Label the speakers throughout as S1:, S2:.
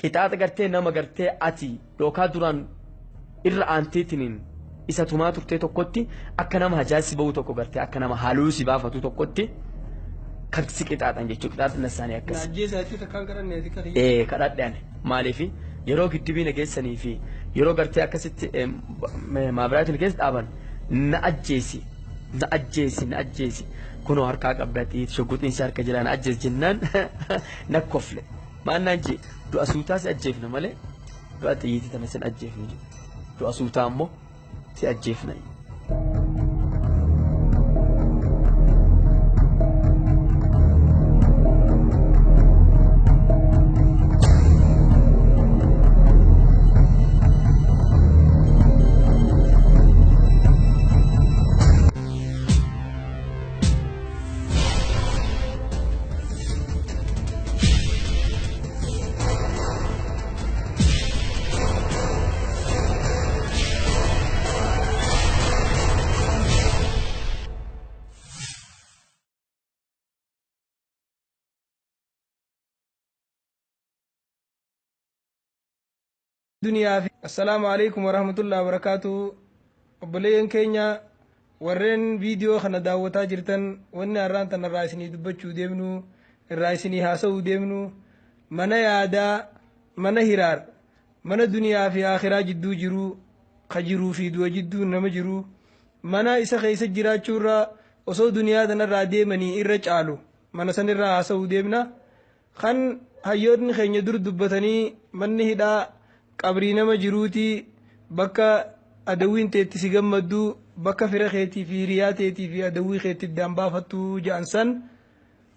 S1: Qixaaxa gartee nama gartee ati yookaan duraan irra aanteetiniin isa tumaa turtee tokkotti akka nama hajaasi ba'u tokko gartee akka nama haaluu si baafatu tokkotti kan si qixaaxan jechuudha. Qixaaxni isaanii akkas.
S2: Ajjeesaa jechuun takkaan kadhanne ati kadhi.
S1: Ee kadhadhe ani maaliif yeroo giddibii na geessanii fi yeroo gartee akkasitti maabiraatiin keessa dhaaban na ajjeesi na ajjeesi na ajjeesi kunoo harkaa qabdati shugguxiin si harka jira na ajjeesi jennaan na kofle maal naan jee du'a suutaa si ajjeefna malee du'a xiyyiitii tana sin ajjeefnu jedhe du'a suutaa ammoo si ajjeefna.
S2: Duniyaa fi assalaamu alaikum warahmatullahi wabarakaatu. Obboleeyyan keenya warreen viidiyoo kana daawwataa jirtan, wanni har'aan tana irraa isinii dubbachuu deemnu, irraa isinii haasa'uu deemnu, mana yaadaa, mana hiraar, mana duniyaa fi akhiraa jidduu jiru, ka jiruu fi du'a jidduu nama jiru, mana isa keessa jiraachuu irraa osoo duniyaa tanarraa deemanii irra caalu, mana san irraa haasa'uu deemna. Kan hayyootni keenya dur dubbatanii, manni hidhaa qabrii nama jiruutii, bakka adawwiin teetti si gammaddu, bakka fira keetii fi hiriyaa teetii fi adawwii keetti iddaan baafattu ja'an san,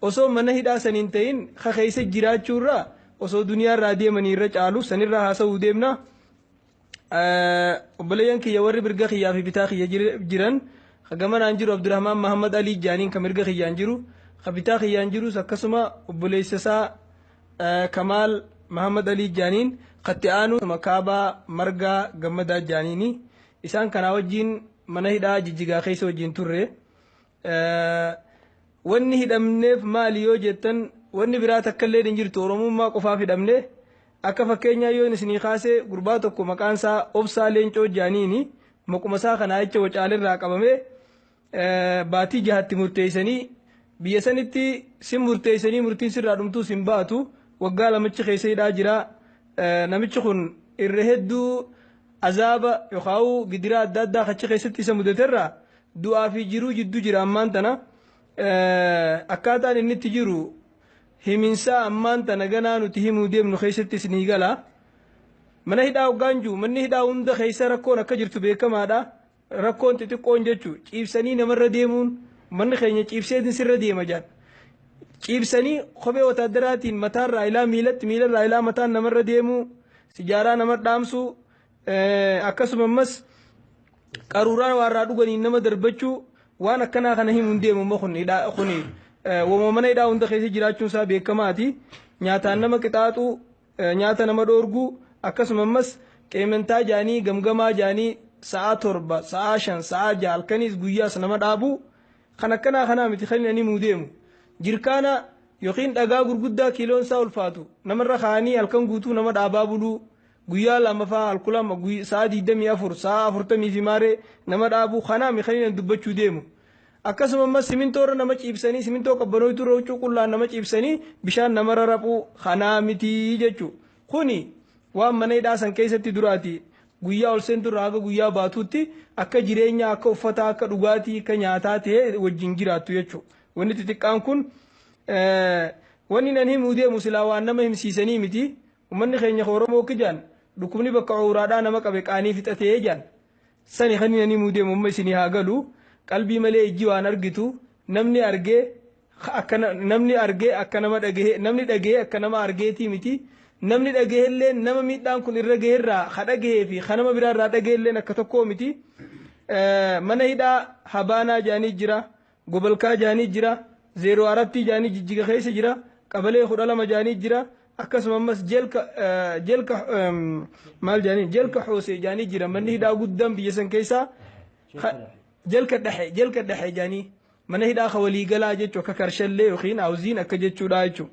S2: osoo mana hidhaa san hin ta'in ka keessa jiraachuu irraa osoo duniyaa irraa deemanii irra caalu sanirraa haasa'uu deemna. Obboleeyyan kiyya warri mirga kiyyaa fi bitaa kiyya jiran, ka gamanaan jiru Abdurrahmaan Mahammad Alii jaaniin, ka mirga kiyyaan jiru, ka bitaa kiyyaan jirus akkasuma obboleessa isaa Kamaal Mahammad Alii jaaniin, katti aanu Kaabaa Margaa Gammadaa jaaniini. Isaan kanaa wajjiin mana hidhaa Jijjigaa keessa wajjiin turre. Wanni hidhamneef maali yoo jettan, wanni biraa takka illee hin jirtu, Oromummaa qofaaf hidhamne. Akka fakkeenyaa yoon isinii kaase, gurbaa tokko maqaan isaa Obsaa Leencoo jaaniini, maquma isaa kanaa jecha Wacaalirraa qabame. Baatii 6tti murteessanii, biyya sanitti sin murteessanii, murtiin sirraa dhumtuus hin baatu, waggaa lamachi keessa hidhaa jira. Namichi kun irra hedduu azaaba yookaan gidiraa adda addaa achi keessatti isa mudaterraa du'aa fi jiruu jidduu jira ammaan tana. Akkaataan inni itti jiru himinsaa ammaan tana ganaa nuti himuu deemnu keessatti isinii gala. Mana hidhaa hoggaan jiru, manni hidhaa hunda keessa rakkoon akka jirtu beekamaadha. Rakkoon xixiqqoon jechuun ciibsanii namarra deemuun, manni keenya ciibseetiin sirra deema jedhan. Ciibsanii kophee wotaadaraatiin mataarraa ilaa miilatti, miilarraa ilaa mataan namarra deemuu, sijaaraa nama dhaamsuu, akkasuma ammas qaruuraa waarraa dhuganiin nama darbachuu, waan akkanaa kana himuun deemu immoo kun hidhaa kuni wama mana hidhaa hunda keessa jiraachuun isaa beekamaati. Nyaataan nama qixaaxuu, nyaata nama dhoorguu, akkasuma ammas qeementaa jaanii gamgamaa jaanii sa'aa 7, sa'aa 5, sa'aa 6 halkaniis guyyaas nama dhaabuu, kan akkanaa kanaa miti kan inni himuu deemu. Jirkaana yookiin dhagaa gurguddaa kiiloon isaa ulfaatu namarra kaa'anii halkan guutuu nama dhaabaa buluu, guyyaa 2 faa halkulama sa'aa 24, sa'aa 40 fi maaree nama dhaabuu kanaa miti kan inni dubbachuu deemu. Akkasuma ammas simintoo irra nama ciibsanii, simintoo qabbanooytuu irra huccuu qullaan nama ciibsanii bishaan nama raraphuu kanaa miti jechuu. Kuni waan mana hidhaa san keessatti duraati guyyaa ol seentu irraa haga guyyaa baatuutti akka jireenyaa, akka uffataa, akka dhugaatii, akka nyaataa ta'ee wajjin jiraattu jechuu. Wanni xixiqqaan kun wanni nan himuu deemu silaa waan nama himsiisanii miti. Uummanni keenya Oromoo kijaan dhukkubni bakka cuuraadhaa nama qabe qaanii fixatee jaan. Sani kan inni himuu deemu amma isinii haa galu. Qalbii malee ijji waan argitu, namni argee akka namni argee akka nama dhagahee, namni dhagahee akka nama argeetii miti. Namni dhagaheellee nama miidhaan kun irra gaheerraa ka dhagahee fi ka nama biraarraa dhagaheelleen akka tokkoo miti. Mana hidhaa Habaanaa jaanii jira, Gobolkaa jaanii jira, 04 jaanii Jijjiga keessa jira, qabalee 12 jaanii jira, akkasuma ammas jelka jelka maal jaanii jelka Hoosee jaanii jira. Manni hidhaa guddaan biyya san keessaa jelka dhahe, jelka dhahe jaanii mana hidhaa ka waliigalaa jechuu, akka Karshallee yookiin Hawziin akka jechuudha jechuudha.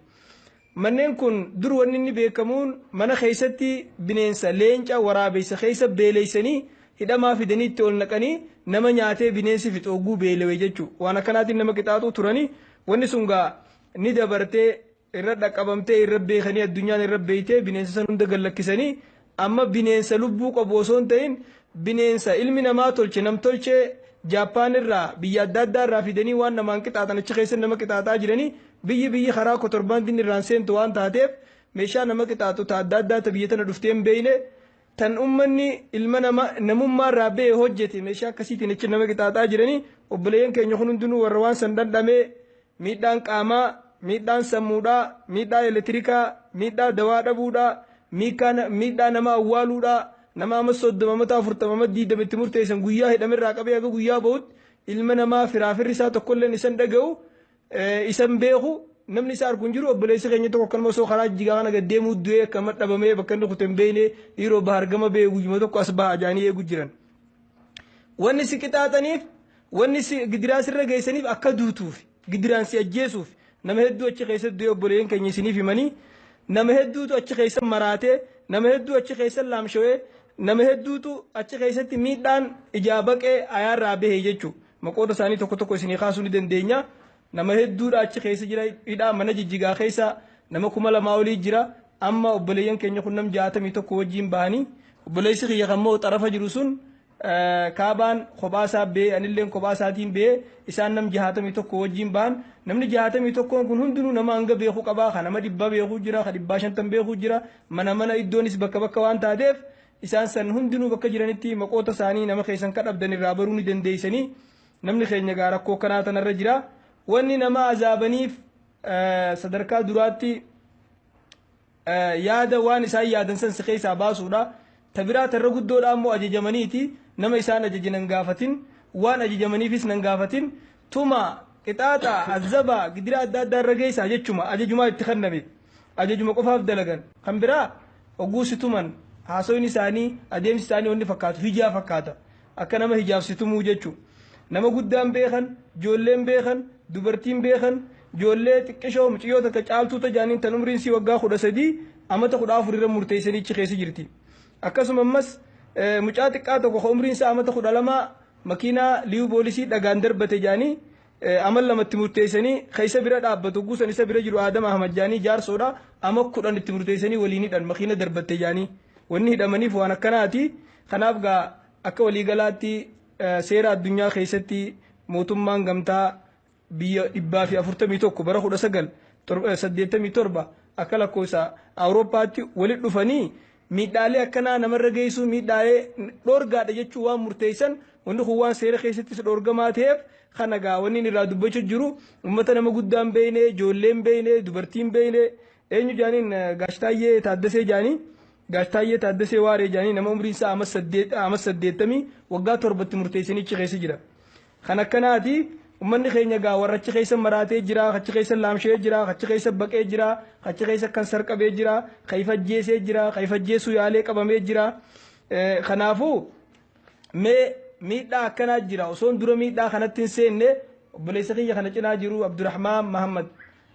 S2: Manneen kun dur wanni inni beekamuun mana keessatti bineensa leenca waraabessa keessa beeleysanii hidhamaa fidanii itti ol naqanii nama nyaatee bineensi fixu oguu beelewe jechuudha. Waan akkanaatiin nama qixaaxuu turanii wanni sun gaa ni dabartee irra dhaqqabamtee irra beekanii addunyaan irra beeytee bineensa san hunda gallakkisanii amma bineensa lubbuu qabu osoo hin ta'in bineensa ilmi namaa tolche nam tolchee Jaappaan irraa biyya adda addaa irraa fidanii waan namaan qixaaxan achi keessa nama qixaaxaa jiranii biyyi karaa kotorbaandiin irraan seentu waan taateef meeshaa nama qixaaxu ta adda addaa ta biyya tana dhuftee hin beeyne tan ummanni ilma nama namummaa irraa ba'e hojjete meeshaa akkasiitiin achi nama qixaaxaa jiranii obboleeyyan keenya kun hundinuu warra waan san dhandhamee miidhaan qaamaa miidhaan sammuudhaa miidhaa elektirikaa miidhaa dawaa dhabuudhaa miidhaa nama awwaaluudhaa nama amma 30 mata 40 amma 20 itti murteessan guyyaa hidhamirraa qabee haga guyyaa bahutti ilma namaa firaafirri isaa tokkolleen isan dhaga'u isan beeku namni isa argu hin jiru. Obboleessi keenya tokko akkanuma osoo karaa jigaa kana gad deemuu du'ee akkama dhabamee bakka inni kute hin beekne dhiiroo bahar gama ba'e guyyuma tokko as baha jaanii eegu jiran. Wanni si qixaaxaniif wanni si gidiraa sirra geessaniif akka duutuuf gidiraan si ajjeesuuf nama hedduu achi keessatti du'ee obboleeyyan keenya isiniif himanii nama hedduutu achi keessa maraatee nama hedduu achi keessa laamshawee nama hedduutu achi keessatti miidhaan ijaa baqee ayaarraa bahe jechuudha. Maqoota isaanii tokko tokko isinii kaasuu ni dandeenya. Nama hedduudha achi keessa jira hidhaa mana jijjigaa keessa nama 2000 olii jira. Amma obboleeyyan keenya kun nam 61 wajjin bahanii obboleessi kiyya kan moo xarafa jiru sun kaabaan kophaa isaa ba'ee anilleen kophaa isaatiin ba'ee isaan nam 61 wajjin bahan. Namni 61 kun hundinuu nama hanga beekuu qabaa kan nama 100 beekuu jira kan 150 beekuu jira mana iddoonis bakka bakka waan taateef isaan san hundinuu bakka jiranitti maqoota isaanii nama keessan kadhabdan irraa baruu ni dandeessanii. Namni keenya gaa rakkoo kanaa tanarra jira. Wanni nama azaabaniif sadarkaa duraatti yaada waan isaan yaadan san si keessaa baasuudha. Ta biraa tarra guddoodha ammoo ajajamaniiti nama isaan ajaje nan gaafatin waan ajajamaniifis nan gaafatin tuma qixaaxa azaba gidira adda addaa irra geessaa jechuma ajajumaa itti kenname ajajuma qofaaf dalagan. Kan biraa oguu si tuman haasoyni isaanii adeemsi isaanii wanni fakkaatu hijaa fakkaata akka nama hijaaf si tumuu jechuu. Nama guddaan beekan ijoolleen beekan dubartiin beekan ijoollee xiqqishoo mucayyoo takka caaltuu tajaaniin tan umriin sii waggaa 13 amata 14 irra murteessanii achi keessa jirti. Akkasuma ammas mucaa xiqqaa tokko umriin isaa amata 12 makiinaa liyu poolisii dhagaan darbate jaanii amal lamatti murteessanii keessa bira dhaabbatu guusan isa bira jiru Aadam Ahmad jaanii jaarsoodha ama 10 itti murteessanii waliin hidhan makiina darbatte jaanii wanni hidhamaniif waan akkanaati. Kanaaf gaa akka waliigalaatti seera addunyaa keessatti mootummaan gamtaa biyya 141 bara 1987 akka lakkoofsa Awurooppaatti walitti dhufanii miidhaalee akkanaa namarra geessuu miidhaalee dhoorgaadha jechuu waan murteessan wanni kun waan seera keessattis dhoorgamaa ta'eef kana gaa wanni inni irraa dubbachuu jiru uummata nama guddaan beekne ijoolleen beekne dubartiin beekne eenyu jaaniin Gaashtaayyee Taaddasee jaanii Gaashtaayyee Taaddasee Waaree jaanii nama umriin isaa ama 80 waggaa 7tti murteessanii achi keessa jira. Kan akkanaati ummanni keenya gaa warra achi keessa maraatee jira, achi keessa laamshee jira, achi keessa baqee jira, achi keessa kansar qabee jira, kayfajjeesee jira, kayfajjeesuu yaalee qabamee jira. Kanaafuu mee miidhaa akkanaa jira osoon dura miidhaa kanatti hin seenne obboleessa kiyya kana cinaa jiru Abdurrahmaan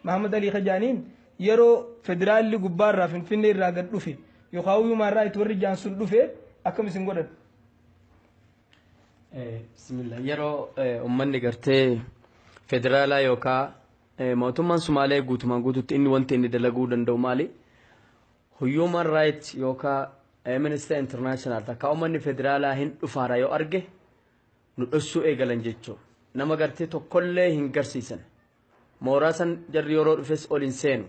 S2: Mahammad Alii Kajaaniin yeroo federaalli gubbaarraa Finfinnee irraa gad dhufe yookaan human right warri jaan sun dhufe akkam isin godhan?
S1: Bismillah yeroo uummanni gartee federaalaa yookaan mootummaan Sumaalee guutumaan guututti inni wanti inni dalaguu danda'u maali? Human right yookaan Amnesty International takka uummanni federaalaa hin dhufaara yoo arge nu dhossuu eegalan jechuudha. Nama gartee tokkollee hin garsiisan. Mooraa san jarri yeroo dhufes ol hin seenu.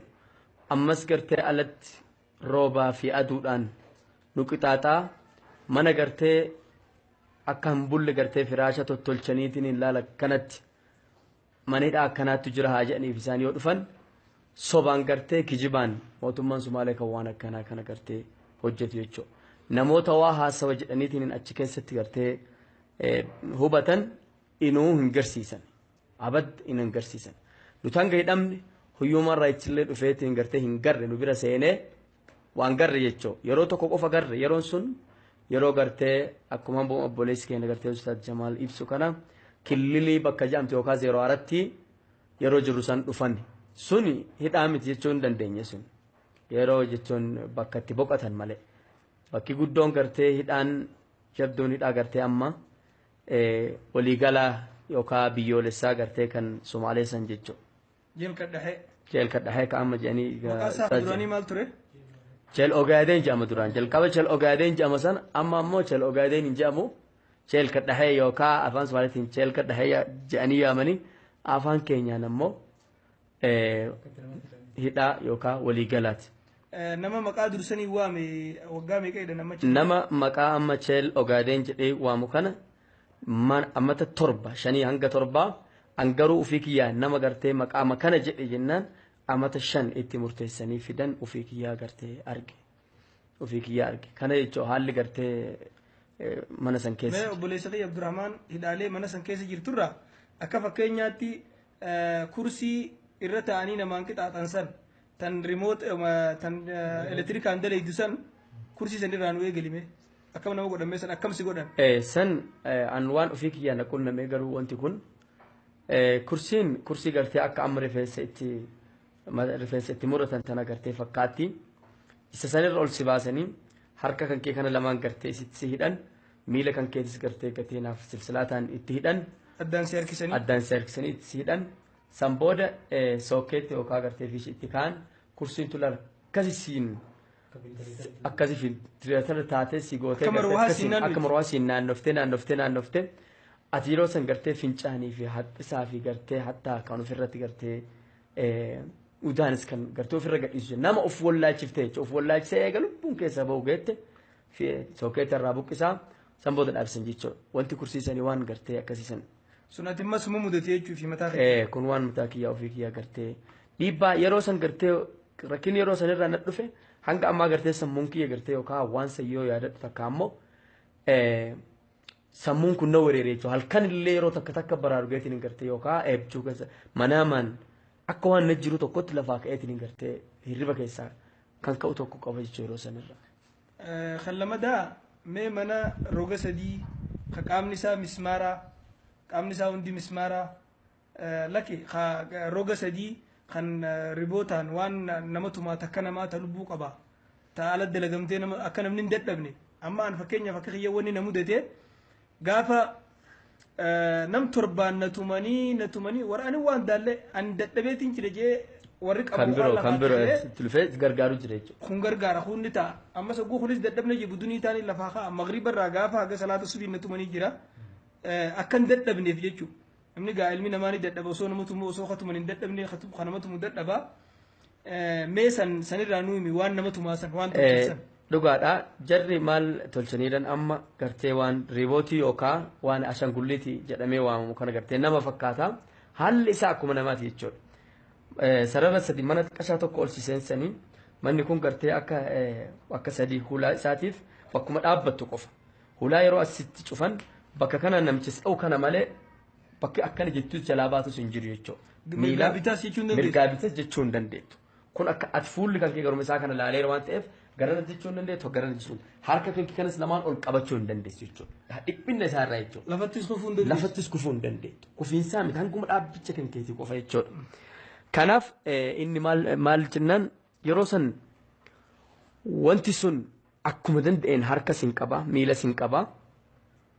S1: Ammas gartee alatti roobaa fi aduudhaan nu qixaaxaa mana gartee akka hin bulle gartee firaasha tottolchaniitiin hin laala kanatti manidha akkanaatti jira haa jedhaniif isaan yoo dhufan sobaan gartee kijibaan mootummaan Sumaalee kan waan akkanaa kana gartee hojjetu jechuudha. Namoota waa haasawa jedhaniitiin achi keessatti gartee hubatan inuu hin garsiisan. Abad in hin garsiisan. Nuti hanga hidhamne human rights illee dhufeetiin gartee hin garre nu bira seenee waan garre jechuudha. Yeroo tokko qofa garre yeroon sun yeroo gartee akkuma obboleessi keenya gartee Ustaad Jamaal ibsu kana killilii bakka jedhamtu yookaan 04 yeroo jirru san dhufan. Suni hidhaa miti jechuu hin dandeenye sun. Yeroo jechuun bakka itti boqotan malee. Bakki guddoon gartee hidhaan jabduun hidhaa gartee amma waliigalaa yookaan biyyoolessaa gartee kan Somaalee san jechuudha.
S2: Jeel kadhahee.
S1: Jeel kadhahee ka amma jedhanii.
S2: Maqaa isaa duraanii maal ture?
S1: Jeel Ogaadeen jedhama duraan. Jalqaba Jeel Ogaadeen jedhama sana amma ammoo Jeel Ogaadeen hin jedhamu. Jeel kadhahee yookaan afaan Somaaliitiin jeel kadhahee jedhanii yaamanii afaan keenyaan ammoo hidhaa yookaan waliigalaati.
S2: Nama maqaa dursanii waame waggaa meeqa jedhan amma?
S1: Nama maqaa amma Jeel Ogaadeen jedhee waamu kana ammata 7 5 hanga 7 angaruu ofii kiyyaa nama gartee maqaa kana jedhe jennaan amata 5 itti murteessanii fidan ofii kiyyaa gartee arge. Ofii kiyyaa arge. Kana jechuun haalli gartee mana san keessa.
S2: Mee obboleessa kiyya Abdurrahmaan hidhaalee mana san keessa jirturraa akka fakkeenyaatti kursii irra taa'anii namaan qixaaxan san tan rimoot tan elektirikaan dalaydu san kursii san irraa nu eegalime akkam nama godhame san akkam si godhan.
S1: San an waan ofii kiyyaa na qunname garuu wanti kun kursiin kursii gartee akka amma rifeensa itti muratan tana gartee fakkaatti isa sanirra ol si baasanii harka kan kee kana lamaan gartee isitti si hidhan miila kan keetis gartee gateenaaf silsilaataan itti hidhan.
S2: Addaan si harkisanii.
S1: Addaan si harkisanii itti si hidhan. San booda sookeetti yookaan gartee fiishi itti kaan kursiin tulaan akkasisiin akkasii filatara taatee si gootee akka marwaa siin naannoftee naannoftee naannoftee ati yeroo san gartee fincaanii fi haxxisaa fi gartee hattaa kan ofirratti gartee udaanis kan gartee ofirra gadhiisu nama of wallaalchiftee jechuudha of wallaalchisee eega lubbuun keessa bahu geette sookeetti irraa buqqisaa san booda dhaabsan jechuudha wanti kursiisanii waan gartee akkasiisan.
S2: Sun ati ammas immoo mudatee jechuu fi mataa kee.
S1: Kun waan mataa kiyyaa ofii kiyyaa gartee dhiibbaa yeroo san gartee rakkinni yeroo san irraa na dhufe hanga ammaa gartee sammuun kiyya gartee yookaan waan san yoo yaadadhu takka ammoo sammuun kun na wereere jechuudha halkan illee yeroo takka takka baraarugeetiin gartee yookaan eebbisuu keessa manaamaan akka waan na jiru tokkotti lafaa ka'eetiin gartee hirriba keessaa kan ka'u tokko qaba jechuudha yeroo sanirra.
S2: Kan lamadaa mee mana roga sadii ka qaamni isaa mismaaraa qaamni isaa hundi mismaaraa lakki roga sadii kan ribootaan waan nama tumaa takka namaa ta lubbuu qaba ta ala dalagamtee nama akka namni hin dadhabne amma an fakkeenyaaf akka kiyya wanni na mudate gaafa nam torbaan na tumanii warra ani waan daalle an dadhabeetiin jira jee warri qabu
S1: kan biroo itti dhufee gargaaru jira jechuudha.
S2: Kun gargaara kun ni ta'a amma sagguu kunis dadhabne jibu dunii taanii lafaa ka'a magriba irraa gaafa haga salaata subii na tumanii jira akkan dadhabneef jechuudha. Namni gaa ilmi namaa ni dadhaba osoo nama tumu osoo katuman hin dadhabne kan nama tumu dadhaba mee san sanirraa nu himi waan nama tumaa san waan tolchan.
S1: Dhugaadha jarri maal tolchaniidhaan amma gartee waan riibootii yookaan waan ashangulliitii jedhamee waamamu kana gartee nama fakkaata haalli isaa akkuma namaati jechuudha. Sarara sadi mana qashaa tokko ol seensanii manni kun gartee akka sadii hulaa isaatiif bakkuma dhaabbattu qofa. Hulaa yeroo asitti cufan bakka kana namichi dha'u kana malee bakki akkana jettus jalaa baatus hin jiru jechuudha.
S2: Mirgaa bitaas jechuu hin dandeettu.
S1: Mirgaa bitaas jechuu hin dandeettu. Kun akka ati fuulli kan kee garuma isaa kana laaleera waan ta'eef garana jechuu hin dandeettu garana jechuun harka kan kee kanas lamaan ol qabachuu hin dandeessu jechuudha. Dhiphinna isaa irraa jechuudha.
S2: Lafattis kufuu hin dandeessu.
S1: Lafattis kufuu hin dandeettu. Kufiinsaa miti hanguma dhaabbicha kan keetii qofa jechuudha. Kanaaf inni maal jennaan yeroo san wanti sun akkuma danda'een harka sin qaba miila sin qaba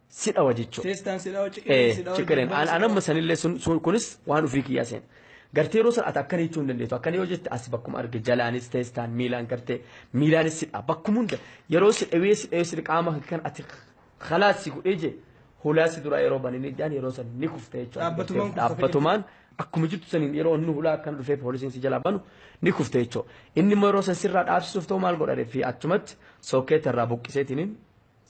S1: si dhawa jechuudha.
S2: Teestaan si dhawa ciqireen si dhawa.
S1: Ciqireen an amma sanillee sun kunis waan ofii kiyyaa seen. Gartee yeroo san ati akkana jechuu hin dandeettu akkana yoo jette as bakkuma arge jalaanis teestaan miilaan gartee miilaanis si dhawa bakkuma hunda yeroo si dhawee si dhawee si qaama kan ati khalaas si godhee je hulaa si duraa yeroo bananii jaan yeroo san ni kufte jechuudha. Dhaabbatumaan akkuma jirtu saniin yeroo inni hulaa akkana dhufee poolisiin si jalaa banu ni kufte jechuudha. Inni immoo yeroo san sirraa dhaabsisuuf ta'u maal godha fi achumatti sookeeta irraa buqqiseetiniin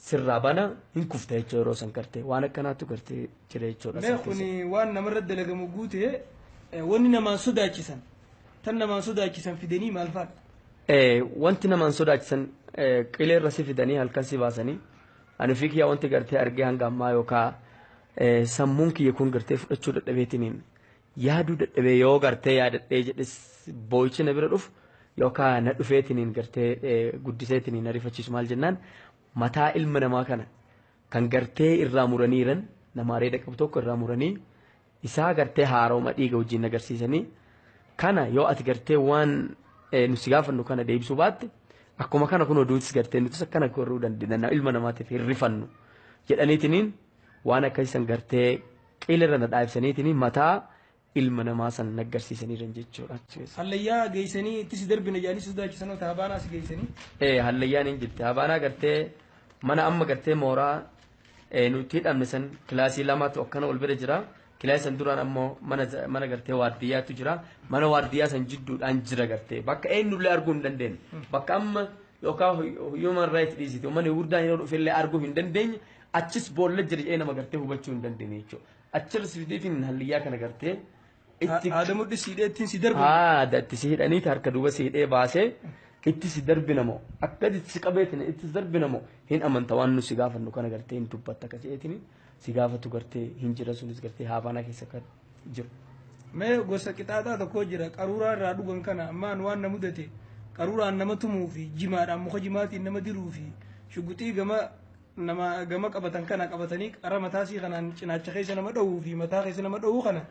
S1: sirraa bana hin kufte jechuudha yeroo san gartee waan akkanaatu gartee jira jechuudha.
S2: Mee kuni waan namarra dalagamu guutee wanni namaan sodaachisan tan namaan sodaachisan fidanii maal fa'a?
S1: Wanti namaan sodaachisan qileerra si fidanii halkan si baasanii ani ofii kiyyaa wanti gartee argee hanga ammaa yookaan sammuun kiyya kun gartee fudhachuu dadhabeetiniin yaaduu dadhabee yoo gartee yaadadhee jedhes boo'ichi na bira dhufu yookaan na dhufeetiniin gartee guddiseetiniin na rifachiisu maal jennaan mataa ilma namaa kana kan gartee irraa muraniiran nama areeda qabu tokko irraa muranii isaa gartee haaroma dhiiga wajjin agarsiisanii Kana yoo ati gartee waan nu si gaafannu kana deebisuu baatte, akkuma kana kun oduutis gartee nutis akkana gorruu dandeenya, ilma namaatiif hin rifannu jedhaniitiniin waan akkasiisan gartee qilarra na dhaabsaniitiniin mataa ilma namaa san naggarsiisaniiran jechuudha.
S2: Hallayyaa geessanii itti si darbina jedhanii sodaachisan habaanaa si geessanii.
S1: Hallayyaan hin jirti. Habaanaa gartee mana amma gartee mooraa nuti hidhamne san kilaasii lamatu akkana ol bira jira. Kilaasii san duraan ammoo mana gartee waardiyyaatu jira. Mana waardiyyaa san jidduudhaan jira gartee bakka eenyullee arguu hin dandeenye. Bakka amma yookaan human rights dhiisite uummanni gurguddaan yeroo dhufellee arguu hin dandeenye, achis boolla jira jedhee nama gartee hubachuu hin dandeenye jechuudha. Achirra sifiitiin hallayyaa kana gartee
S2: itti haada si hidhee ittiin si darbu.
S1: Haada itti si hidhanii harka duuba si hidhee baasee itti si darbinamoo akka itti si qabeetin itti si darbinamoo hin amanta waan nu si gaafannu kana gartee hin dubbatta akka jedheetin si gaafatu gartee hin jira, sunis gartee haabaanaa keessa kan jiru.
S2: Mee gosa qixaaxaa tokko jira, qaruuraa irraa dhugan kana. Ammaan waan na mudate, qaruuraan nama tumuu fi jimaadhaan muka jimaatiin nama diruu fi shuguxii gama nama gama qabatan kana qabatanii qara mataasii kanaan cinaacha keessa nama dhowuu fi mataa keessa nama dhowuu kana,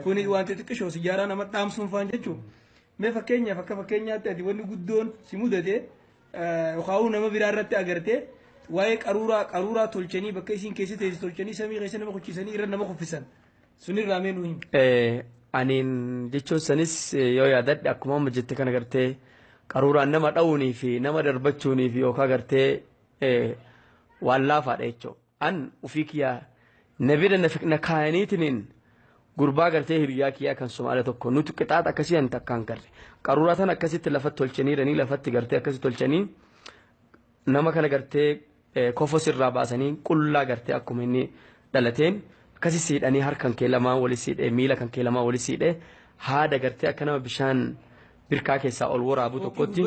S2: kuni waan xixiqqishoo sijaaraa nama dhaamsuun faan jechuudha. Mee fakkeenyaaf, akka fakkeenyaatti, ati wanni guddoon si mudate yookaan nama biraa irratti agartee, waa'ee qaruuraa tolchanii bakka isiin keessa teessu tolchanii samii keessa nama kuchisanii irra nama kuffisan sunirraa mee nuu himi.
S1: Aniin jechuun sanis yoo yaadadhe, akkuma amma jette kana gartee qaruuraan nama dha'uunii fi nama darbachuunii fi yookaan gartee waan laafaadha jechuudha. An ufii kiyyaa na bira na kaayaniitiniin gurbaa gartee hiriyaa kiyyaa kan Somaaliyaa tokko nuti qixaaxa akkasii an takkaan garre. Qaruuraa tan akkasitti lafatti tolchaniiranii, lafatti gartee akkasitti tolchanii, nama kana gartee kofos irraa baasanii qullaa gartee akkuma inni dhalateen akkasi siidhanii, harkan kee lamaan wali siidhee, miila kan kee lamaan wali siidhee, haada gartee akka nama bishaan birkaa keessaa ol waraabu tokkotti,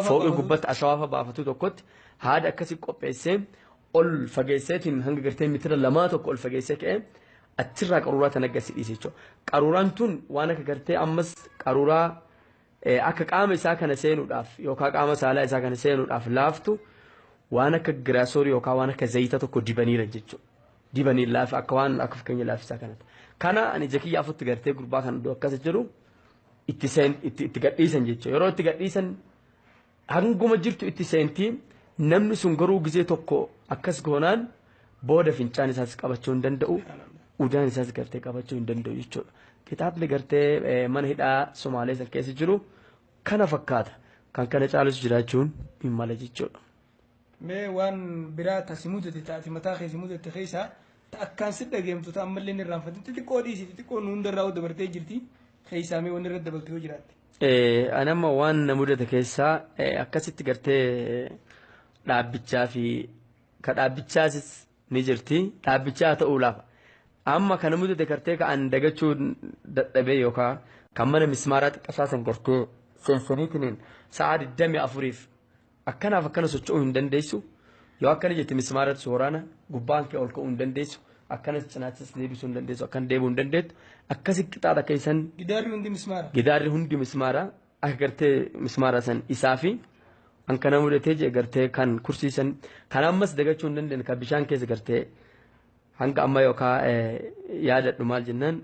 S1: fooqii gubbatti ashawaafa baafatu tokkotti, haada akkasi qopheessee ol fageesseetiin hanga gartee mitira 2 tokko ol fageessee ka'ee achirraa qaruuraa tan akkasi dhiise jechuudha. Qaruuraan tun waan akka gartee ammas qaruuraa akka qaama isaa kana seenuudhaaf yookaan qaama saalaa isaa kana seenuudhaaf laaftu, waan akka giraasorii yookaan waan akka zayita tokko dibaniira jechuudha. Dibanii laafa akka waan akka fakkeenya laaffisaa kanatti. Kana ani jakiyya afutti gartee gurbaa kana iddoo akkas jiru itti seen itti gadhiisan jechuudha. Yeroo itti gadhiisan hanguma jirtu itti seentii, namni sun garuu gizee tokko akkas goonaan booda fincaan isaas qabachuu hin danda'u. Udaan isaas gartee qabachuu hin danda'u jechuudha. Kitaabni gartee mana hidhaa Somaalee san keessa jiru kana fakkaata. Kan kana caalus jiraachuun hin mala jechuudha.
S2: Mee waan biraa ta si mudate, taati mataa kee si mudate keessaa ta akkaan si dhageemtu, ta ammallee inni irraanfatin, xixiqqoo dhiisi, xixiqqoo nu hundarraa dabartee jirti keessaa, mee wanni irra dabaltu yoo jiraatte.
S1: Ani amma waan na mudate keessaa akkasitti gartee dhaabbichaa fi ka dhaabbichaasis ni jirti, dhaabbichaa ta'uu lafa. Amma kana mudate gartee ka an dagachuu dadhabee yookaan kan mana mismaaraa xiqqashaa san gartee seensaniitiin sa'a 24f akkanaaf akkana socho'uu hin dandeessu. Yoo akkana jette mismaaratti waraana, gubbaan kee ol ka'uu hin dandeessu. Akkanas cinaachis deebisuu hin dandeessu. Akkan deebi'uu hin dandeettu. Akkasi qixaaxa akka isan.
S2: Gidaarri hundi mismaara.
S1: Gidaarri hundi mismaara. Akka gartee mismaara san isaa fi an kana mudatee jee gartee kan kursii san kan ammas dagachuu hin dandeenye, kan bishaan keessa gartee hanga amma yookaan yaadadhu maal jennaan,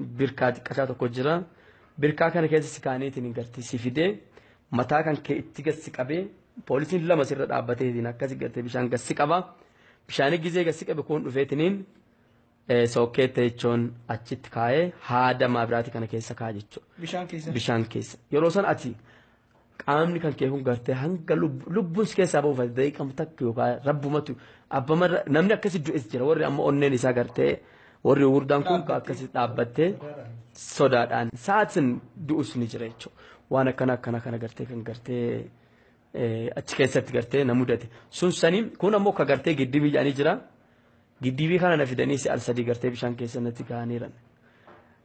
S1: birkaa xiqqashaa tokko jira. Birkaa kana keessa si kaaniitiin gartee si fidee mataa kan kee itti gassi qabee, poolisiin lama sirra dhaabbateetiin akkasi gartee bishaan gassi qaba. Bishaanii gizee gassi qabe kun dhufeetiniin sookkeetta jechuun achitti kaa'ee haada maabiraatii kana keessa kaa'a jechuudha.
S2: Bishaan keessa.
S1: Bishaan keessa. Yeroo san ati qaamni kan kee kun gartee hanga lubbuun si keessaa bahuuf daqiiqama takka yookaan rabbumatu abbamarra namni akkasi du'es jira, warri amma onneen isaa gartee warri gurguddaan kun akkasi dhaabbattee sodaadhaan sa'aatiin du'us ni jira jechuudha. Waan akkana akkana kana gartee kan gartee achi keessatti gartee na mudate. Sun sanii kun ammoo ka gartee giddibii jedhanii jira. Giddibii kana na fidanii si'a 3 gartee bishaan keessa natti kaa'aniiran.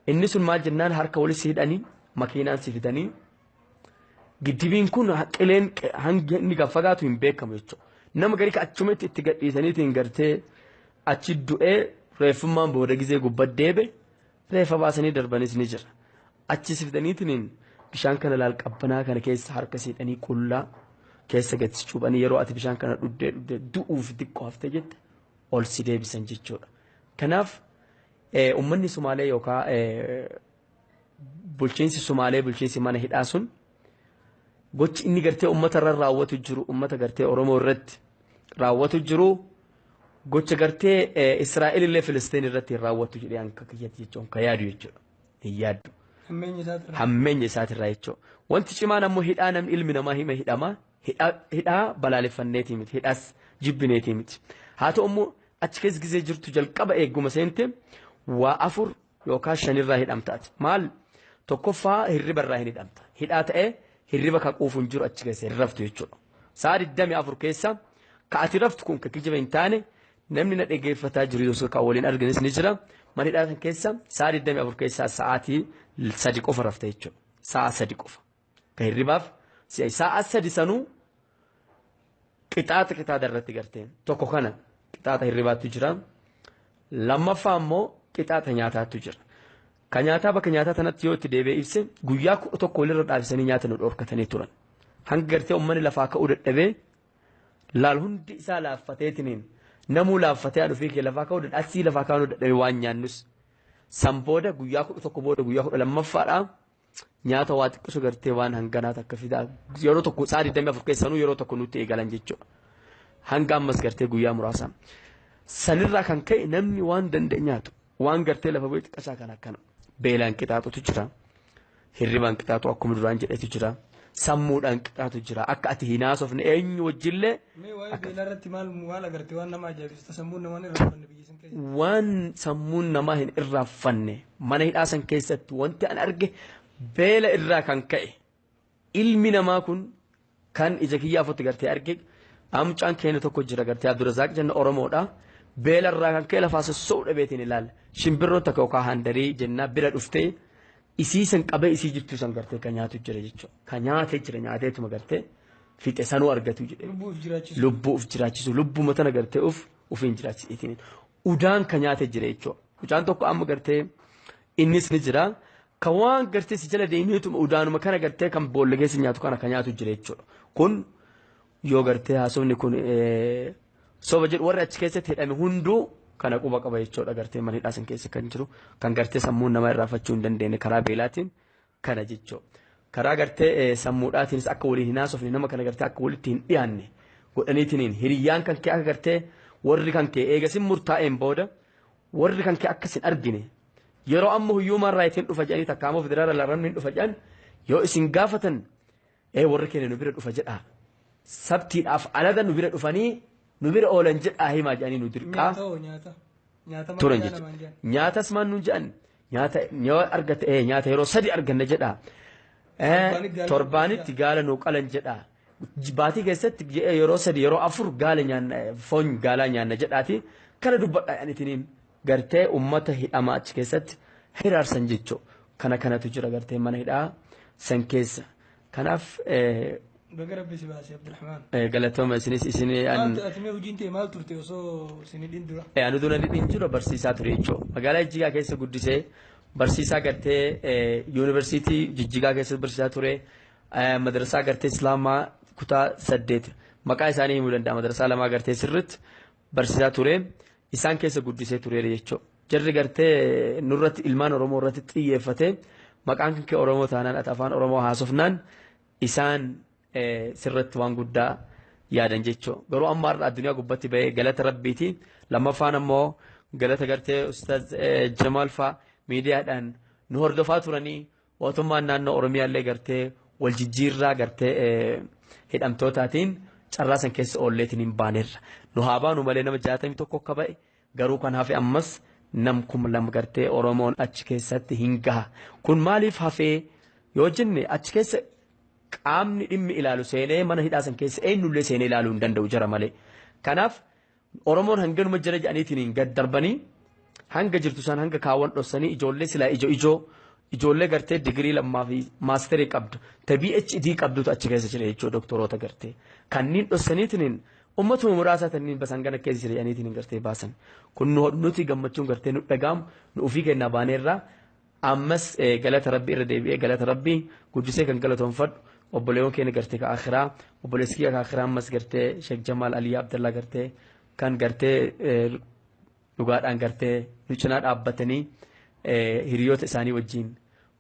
S1: Inni sun maal jennaan, harka wali si hidhanii makiinaan si fidanii, giddibiin kun qileen hanga inni gad fagaatu hin beekamu jechuudha. Nama garii achumatti itti gadhiisaniitiin gartee achi du'ee, reeffummaan booda gizee gubbaa deebe reeffa baasanii darbanis ni jira. Achi si fidaniitiin bishaan kana laal qabbanaa kana keessa harka si hidhanii qullaa keessa gadi si cuuphanii, yeroo ati bishaan kana dhuddee dhuddee du'uuf xiqqoo haftee jette ol si deebisan jechuudha. Kanaaf uummanni Sumaalee yookaan Bulchiinsi Sumaalee, bulchiinsi mana hidhaa sun, gochi inni gartee uummata irra raawwatu jiru, uummata gartee Oromoo irratti raawwatu jiru, gocha gartee Israa'el illee Filistiin irratti raawwatu jedhee akka kiyyatti jechuun kan yaadu jechuudha. Hin yaaddu. Hammeenya isaatirraa jechuudha. Wanti cimaan ammoo hidhaa, namni ilmi namaa hima hidhama, hidhaa balaaleffanneetii miti, hidhaas jibbineetii miti. Haa ta'u immoo achi keessa gizee jirtu, jalqaba eegguma seente waa afur yookaan shanirraa hidhamta ati. Maal? Tokkoffaa, hirriba irraa hin hidhamta. Hidhaa ta'ee hirriba ka quufu hin jiru, achi keessa hin raftu jechuudha. Sa'a 24 keessa ka ati raftu kun ka kijiba hin taane, namni na dhaggeeffataa jiru yoo kan waliin arganis ni jira. Mana hidhaa kan keessa sa'a 24 keessaa sa'aatii 3 qofa rafta jechuudha. Sa'a 3 qofa. Ka hirribaaf sa'a 3 sanuu qixaaxa qixaaxa irratti gartee tokko kana qixaaxa hirribaatu jira. Lammaffaa immoo qixaaxa nyaataatu jira. Ka nyaataa bakka nyaataa tanatti yoo itti deebi'ee ibse, guyyaa 11 walirra dhaabsisanii nyaata nu dhorkatanii turan. Hanga gartee uummanni lafaa ka'uu dadhabee laal, hundi isaa laaffateetiniin, namuu laaffatee dhufee kee lafaa ka'uu dadhabee, asii lafaa ka'uu dadhabee waan nyaannus. San booda guyyaa 11 booda, guyyaa 12ffaadhaa nyaata waa xiqqisuu gartee waan hanganaa takka fidaa, yeroo tokko sa'a 24 keessanuu yeroo tokko nutti eegalan jechuudha. Hanga ammas gartee guyyaa muraasa. Sanirraa kan ka'e namni waan danda'e nyaatu, waan gartee lafa bu'ee xiqqashaa kan akkana. Beelaan qixaaxutu jira. Hirribaan qixaaxu akkuma duraan jedhetu jira. Sammuudhaan qixaatu jira. Akka ati hin haasofne eenyu wajjillee.
S2: Mee waa'ee beelaa irratti maal maal agarte, waan nama ajaa'ibsiisu sammuun namaa hin irraanfanne biyya san keessa?
S1: Waan sammuun namaa hin irraanfanne mana hidhaa san keessatti wanti an arge, beela irraa kan ka'e ilmi namaa kun kan ija kiyyaa afutti gartee arge, mucaan keenya tokko jira gartee Abdurrazaaq jenna, Oromoodha. Beela irraa kan ka'e lafaa sossoo'u dhabeetiin ilaalla. Shimbirroo takka yookaan handarii jennaa bira dhuftee isii san qabee isii jirtu san gartee kan nyaatu jira jechuudha. Kan nyaatee jira, nyaateetuma gartee fixe sanuu argatu jedhe.
S2: Lubbuu of jiraachisu.
S1: Lubbuu of jiraachisu, lubbuma tana gartee of ofiin jiraachisu. Udaan kan nyaatee jira jechuudha. Mucaan tokko amma gartee innis ni jira. Kan waan gartee si jala deemeetuma udaanuma kana gartee kan boolla keessa nyaatu kana kan nyaatu jira jechuudha. Kun yoo gartee haasofni kun soba jedhu, warri achi keessatti hidhame hunduu kana quba qaba jechuudha. Gartee mana hidhaa san keessa kan jiru kan gartee sammuun nama irraanfachuu hin dandeenye karaa beelaatiin kana jechuudha. Karaa gartee sammuudhaatiinis akka waliin hin haasofne, nama kana gartee akka walitti hin dhiyaanne godhaniitiin, hiriyyaan kan kee akka gartee warri kan kee eegasin murtaa'een booda warri kan kee akkas hin argine, yeroo amma human rightiin dhufa jedhanii, takka ammoo federaala laramni hin dhufa jedhan, yoo isin gaafatan, warri keenya nu bira dhufa jedhaa, sabtiidhaaf alada nu bira dhufanii nu bira oolan jedhaa himaa jedhanii nu dirqaa
S2: Nyaata hoo, nyaata? Nyaata maal
S1: turan
S2: jedhan
S1: jechuudha.
S2: namaan jedhan?
S1: Nyaatas maal nuun jedhan, nyaata yoo argate nyaata yeroo 3 arganna jedhaa. Torbaanitti gaala nuu qalan jedhaa. Baatii keessatti yeroo 3, yeroo 4 gaala nyaanna, foon gaalaa nyaanna jedhaati. Kana dubbadhaa jedhaniitiin gartee uummata hidhamaa achi keessatti hiraarsan jechuudha. Kana kanatu jira gartee mana hidhaa san keessa. Kanaaf
S2: Baga Rabbi si baase, Abdurrahmaan.
S1: Galatooma isinis isin.
S2: Maal ati mee hojiin ta'e maal turte osoo isin hidhin dura?
S1: Ani dura hidhin jiru barsiisaa ture jechuudha. Magaalaa Jijjigaa keessa guddisee barsiisaa gartee yuunivarsiitii Jijjigaa keessatti barsiisaa ture. Madrasaa gartee Islaamaa kutaa 8 maqaa isaanii himuu danda'a. Madrasaa lamaa gartee sirriitti barsiisaa ture. Isaan keessa guddisee ture jechuudha. Jarri gartee nurratti, ilmaan Oromoo irratti xiyyeeffatee, maqaan kan kee Oromoo taanaan, ati afaan Oromoo haasofnaan, isaan sirratti waan guddaa yaadan jechuudha. Garuu amma har'a addunyaa gubbatti bahee galata Rabbiiti. Lammaffaan ammoo galata gartee Ustaaz Jamaal fa'aa miidiyaadhaan nu hordofaa turanii, mootummaan naannoo Oromiyaa illee gartee wal jijjiirraa gartee hidhamtootaatiin carraa san keessa oolleetiin hin baanerra. Nu haa baanu malee nama 61 akka ba'e, garuu kan hafe ammas nam 2000 gartee Oromoon achi keessatti hin gaha. Kun maaliif hafee yoo jenne, achi keessa qaamni dhimmi ilaalu seenee mana hidhaa san keessa eenyullee seenee ilaaluu hin danda'u jara malee. Kanaaf Oromoon hanganuma jira jedhaniitiin hin gad darbanii hanga jirtu isaan hanga kaawwan dhossanii, ijoollee silaa ijoo ijoo, ijoollee gartee digirii lammaa fi maasterii qabdu, ta PhD qabdutu achi keessa jira jechuudha, doktoroota gartee. Kanneen dhossaniitiin ummatuma muraasaa tanniin basan gana keessa jira jedhaniitiin gartee baasan. Kun nuti gammachuun gartee nu dhagaamu nu ofii kennaa baaneerraa. Ammas galata Rabbii irra deebi'ee galata Rabbii guddisee kan galatoonfadhu obboleewwan keenya gartee ka akhiraa, obboleessi kiyya ka akhiraa ammas gartee Sheekh Jamaal Aliyyaa Abdallaa gartee kan gartee dhugaadhaan gartee nu cinaa dhaabbatanii hiriyoota isaanii wajjin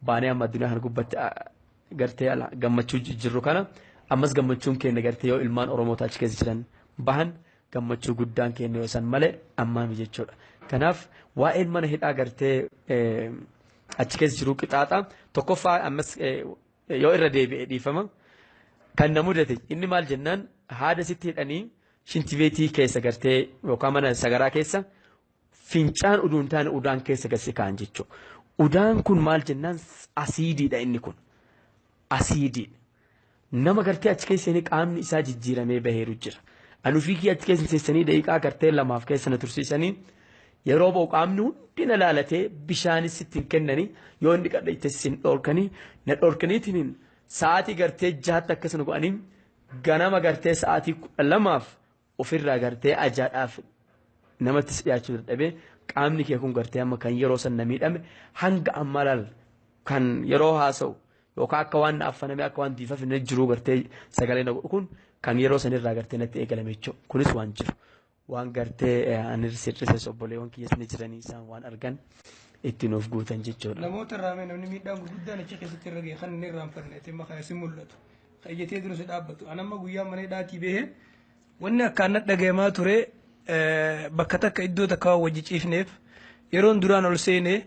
S1: Baanee amma addunyaa kana gubbatti gartee ala gammachuu jirru kana ammas gammachuun keenya gartee yoo ilmaan Oromoota achi keessa jiran bahan gammachuu guddaan keenya yoo san malee ammaami jechuudha. Kanaaf waa'een mana hidhaa gartee achi keessa jiru qixaaxa tokkoffaa ammas yoo irra deebi'e dhiifama. Kan na mudate inni maal jennaan haada sitti hidhanii shintibeetii keessa gartee yookaan mana sagaraa keessa fincaan uduun taane udaan keessa gasi kaa'an jechuudha. Udaan kun maal jennaan asiidiidha inni kun. Asiidiidha. Nama gartee achi keessa inni qaamni isaa jijjiiramee baheeru jira. Ani ofii kiyya achi keessa seessanii daqiiqaa gartee lamaaf keessa na tursiisanii yeroo ba'u qaamni hundi na laalatee bishaanis sitti hin kennanii yoo inni qadha itti sin dhorkanii na dhorkaniitiin sa'aatii gartee 6tti akkasuma godhanii ganama gartee sa'aatii 12f ofirraa gartee ajaadhaaf namattis dhiyaachuu dadhabee qaamni kee kun gartee amma kan yeroo san na miidhame hanga amma laal kan yeroo haasa'u yookaan akka waan na affaname akka waan diifaaf hin jiruu gartee sagalee na godhu kun kan yeroo sanirraa gartee natti eegalame jechuudha. Kunis waan jiru waan gartee ani sirrises obboleewwan kiyyas ni jiranii isaan waan argan itti nuuf guutan jechuudha.
S2: Namoota irraa mee namni miidhaan gurguddaan achi keessatti irra ga'e kan inni irraanfanne itti maqaa isin mul'atu. Kan ijjatee dura si dhaabbatu. An amma guyyaa mana hidhaatii bahee wanni akkaan na dhagayamaa ture bakka takka iddoo takka waan wajji ciifneef yeroon duraan ol seenee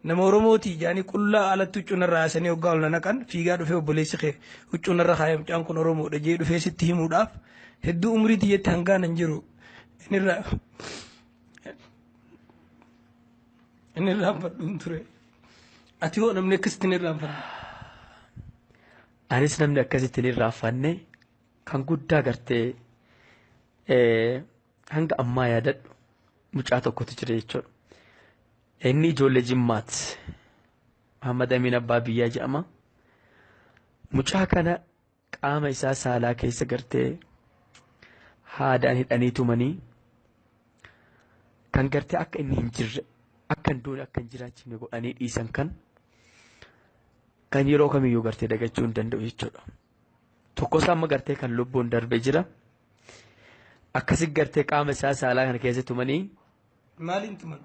S2: nama Oromootii jaanii qullaa alatti huccuu narraa haasanii hoggaa ol na naqan fiigaa dhufee obboleessi kee huccuu narra kaayee mucaan kun Oromoodha jee dhufee sitti himuudhaaf hedduu umrii tiyyatti hangaan hin jiru inni irraanfadhuun ture. Ati hoo namni akkasitti hin irraanfanne?
S1: Anis namni akkasitti hin irraanfanne kan guddaa gartee hanga ammaa yaadadhu mucaa tokkotu jira jechuudha. Inni ijoollee Jimmaati. Muhammad Amin Abbaa Biyyaa jedhama. Mucaa kana qaama isaa saalaa keessa gartee haadaan hidhanii tumanii kan gartee akka inni hin jirre akka hin duune akka hin jiraachifne godhanii dhiisan kan yeroo kamiyyuu gartee dagachuu hin danda'u jechuudha. Tokkosaa amma gartee kan lubbuun darbe jira. Akkasi gartee qaama isaa saalaa kana keessa tumanii.
S2: Maaliin tuman?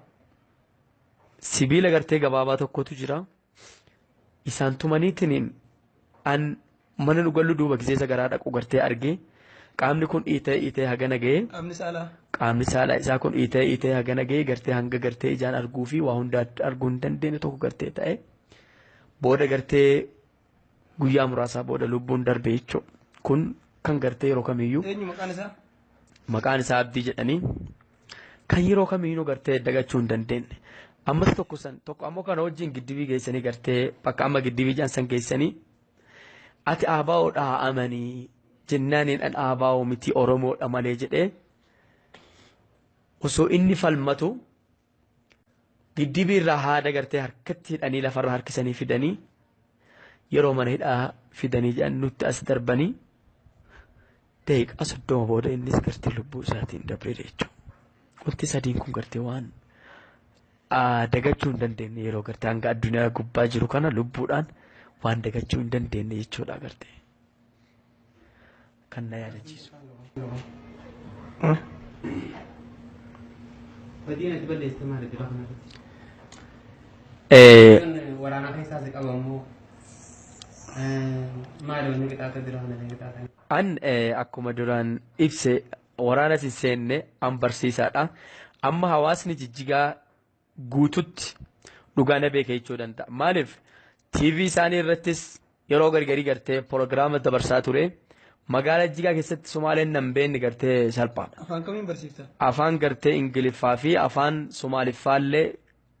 S1: Sibiila gartee gabaabaa tokkotu jira. Isaan tumaniitiin an mana nu gallu duuba gizeessa garaa dhaqu gartee argee qaamni kun dhiitee dhiitee hagana ga'ee.
S2: Qaamni saalaa?
S1: Qaamni saalaa isaa kun dhiitee dhiitee hagana ga'ee gartee hanga gartee ijaan arguu fi waa hunda arguu hin dandeenye tokko gartee ta'e booda gartee guyyaa muraasaa booda lubbuun darbe jechuudha. Kun kan gartee yeroo kamiyyuu.
S2: Eenyu maqaan isaa?
S1: Maqaan isaa Abdii jedhanii kan yeroo kamiyyuu gartee dagachuu hin dandeenye. Ammas tokko san tokko ammoo kana wajjin giddibii geessanii gartee bakka amma giddibii jaan san geessanii ati ABOdha amanii jennaaniin an ABO miti Oromoodha malee jedhee osoo inni falmatu giddibii irraa haada gartee harkatti hidhanii lafarra harkisanii fidanii yeroo mana hidhaa fidanii jedhan nutti as darbanii daqiiqaa 30 booda innis gartee lubbuu isaatiin dabree jechuudha. Wanti sadiin kun gartee waan dagachuu hin dandeenye yeroo gartee hanga addunyaa gubbaa jiru kana lubbuudhaan waan dagachuu hin dandeenye jechuudha gartee. Kan na yaadachiisu.
S3: Badiin ati balleessite maali dura kanarratti? Waraana keessaa si qabamu maali wanni qixaaxa dura kana qixaaxa?
S1: An akkuma duraan ibse waraana si seenne an barsiisaadha. Amma hawaasni Jijjigaa guututti dhugaa na beeka jechuu danda'a. Maaliif TV isaanii irrattis yeroo gargarii gartee proogiraama dabarsaa ture. Magaalaa Jijjigaa keessatti Somaaleen nan beekne gartee salphaadha.
S2: Afaan kamiin barsiifta?
S1: Afaan gartee Ingiliffaa fi afaan Somaaliffaallee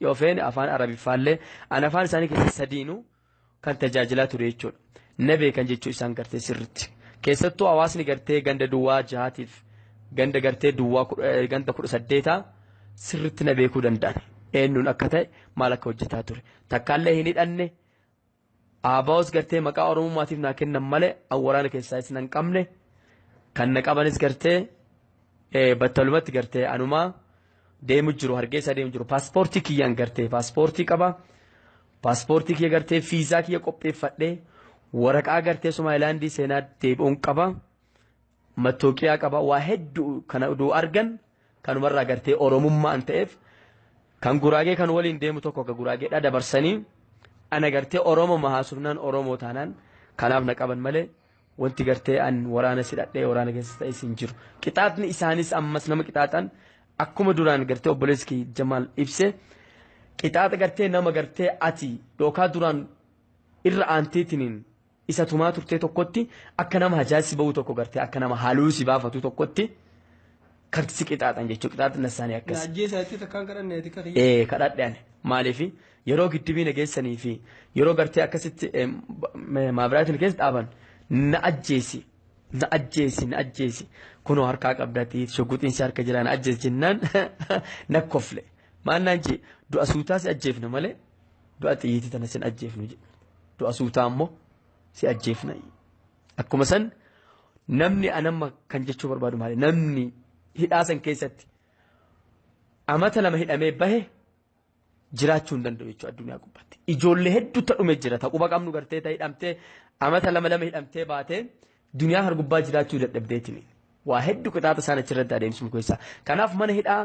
S1: yoo feene afaan Arabiffaallee an afaan isaanii keessa sadiinuu kan tajaajilaa ture jechuudha. Na beekan jechuu isaan gartee sirriitti. Keessattuu hawaasni gartee ganda duwwaa 6tiif ganda gartee duwwaa ganda 18 sirriitti na beekuu danda'an. Eenyuun akka ta'e maal akka hojjetaa ture. Takkaallee hin hidhanne ABOs gartee maqaa Oromummaatiif naa kennan malee an waraana keessaa isin hin qabne kan na qabanis gartee battalumatti gartee anumaa deemu jiru Hargeysa deemu jiru paaspoortii kiyyaan gartee paaspoortii qaba. Paaspoortii kiyya gartee fiizaa kiyya qopheeffadhee waraqaa gartee Somaalilaandii seenaa deebi'uun qaba. Mattooqiyaa qaba waa hedduu kana oduu argan kanumarraa gartee Oromummaa an ta'eef kan Guraagee kan waliin deemu tokko akka Guraageedha dabarsanii Ana gartee Oromoo mahaasofnaan Oromoo taanaan kanaaf na qaban malee wanti gartee an waraana si dhadhee waraana keessa ta'es hin jiru. Qixaaxni isaanis ammas nama qixaaxan akkuma duraan gartee obboleessi kee Jamaal ibse qixaaxa gartee nama gartee ati yookaan duraan irra aanteetiniin isa tumaa turtee tokkotti akka nama hajaasi ba'u tokko gartee akka nama haaluu si baafatu tokkotti kan si qixaaxan jechuudha. Qixaaxni isaanii akkas.
S2: Na ajjeesaa jettee takkaan kadhanne ati kakiyya.
S1: Ee kadhadhe ani maaliif yeroo giddibii na geessanii fi yeroo gartee akkasitti maabiraatiin keessa dhaaban na ajjeesi na ajjeesi na ajjeesi kunoo harkaa qabdati shugguxiin si harka jira na ajjeesi jennaan na kofle maal naan jee du'a suutaa si ajjeefna malee du'a xiyyiitii tana sin ajjeefnu jedhe du'a suutaa ammoo si ajjeefna akkuma san namni anamma kan jechuu barbaadu maali namni hidhaa san keessatti amata 2 hidhamee bahe jiraachuu hin danda'u jechuudha addunyaa gubbaatti. Ijoollee hedduu ta dhume jira. Ta quba qabnu gartee ta hidhamtee amata 2 2 hidhamtee baatee duniyaa har gubbaa jiraachuu dadhabdeetini. Waa hedduu qixaaxa isaan achirratti adeemsimu keessaa. Kanaaf mana hidhaa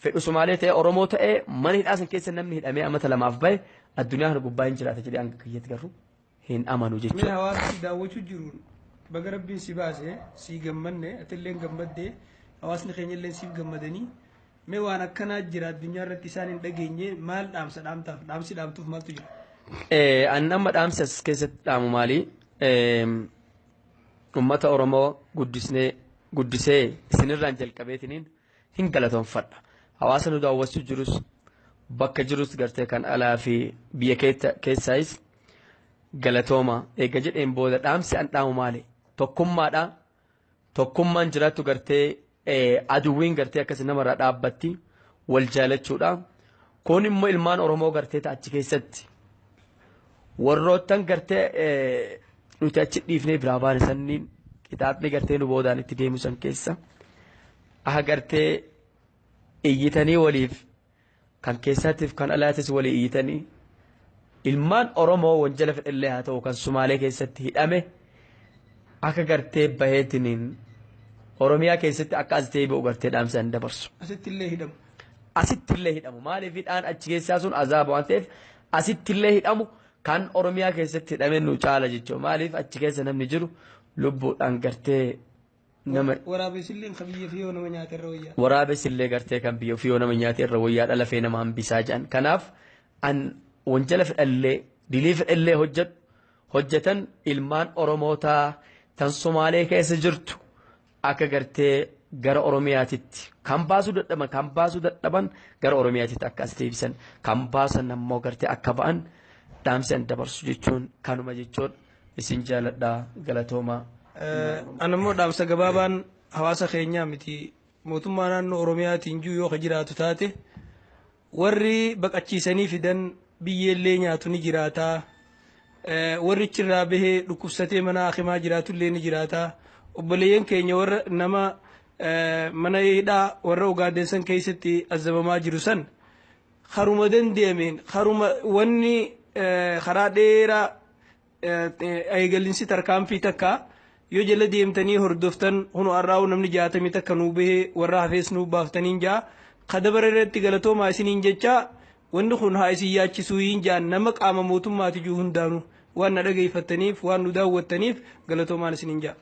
S1: fedhu Sumaalee ta'e Oromoo ta'e mana hidhaa san keessa namni hidhamee amata 2 bahe addunyaa har gubbaa hin jiraata jedhee hanga kiyyatti garuu hin amanu jechuudha.
S2: Mee hawaasni daawwachuu jiruun baga rabbiin si baase si gammanne atillee gammaddee hawaasni keenya illee siif gammadanii mee waan akkanaa jira addunyaa irratti isaan hin dhageenye maal dhaamsa dhaamtaaf dhaamsi dhaamtuuf maaltu jira?
S1: An amma dhaamsi as keessatti dhaamu maali? Uummata Oromoo guddisee isinirraan jalqabeetiniin hin galatoonfadha. Hawaasa nu daawwachuu jirus bakka jirus gartee kan alaa fi biyya keessaayis galatooma eega jedheen booda dhaamsi an dhaamu maali? Tokkummaadha. Tokkummaan jiraattu gartee aduwwiin gartee akkasi namarraa dhaabbatti wal jaalachuudha. Kun immoo ilmaan Oromoo gartee achi keessatti warroottan gartee nuti achi dhiifnee biraa baane sanniin qixaaxni gartee nu boodaan itti deemu san keessa aha gartee iyyitanii waliif kan keessaatiif kan alaatis walii iyyitanii ilmaan Oromoo wanjala fedhallee haa ta'u kan Sumaalee keessatti hidhame akka gartee baheetiniin Oromiyaa keessatti akka as deebi'u gartee dhaamsa dabarsu.
S2: Asitti illee hidhamu.
S1: Asitti illee hidhamu. Maaliif hidhaan achi keessaa sun azaaba waan ta'eef asitti illee hidhamu kan Oromiyaa keessatti hidhame nu caala jechuudha. Maaliif achi keessa namni jiru lubbuudhaan gartee nama.
S2: Waraabessillee kan biyya ofii yoo nama nyaate irra wayyaa.
S1: Waraabessillee gartee kan biyya ofii yoo nama nyaate irra wayyaa dhala fee nama hambisaa jedhan. Kanaaf an wanjala fedhallee dilii fedhallee hojjetan ilmaan Oromootaa tan Somaalee keessa jirtu akka gartee gara Oromiyaatitti kan baasuu dadhaban kan baasuu dadhaban gara Oromiyaatitti akka as deebisan kan baasan ammoo gartee akka ba'an dhaamsi an dabarsu jechuun kanuma jechuun isin jaaladhaa galatoomaa.
S2: An ammoo dhaamsa gabaabaan hawaasa keenyaa miti mootummaa naannoo Oromiyaatiin jiru yoo ka jiraatu taate warri baqachiisanii fidan biyyeellee nyaatu ni jiraataa. Warri achirraa bahee dhukkubsatee mana hakimaa jiraatullee ni jiraataa. Obboleeyyan keenya warra nama mana hidhaa warra Ugaandeensan keessatti azabamaa jiru san haruma danda'ameen haruma wanni karaa dheeraa eegalinsi tarkaanfii takka yoo jala deemtanii hordoftan hunu har'aa'u namni 60 takka nuu bahee warra hafees nuu baaftaniin jaa kadabara irratti galatoomaa isiniin jechaa wanni kun haa isin yaachisuu hin jaan nama qaama mootummaati jiru hundaanuu waan na dhageeffattaniif waan nu daawwattaniif galatoomaan isiniin jaa.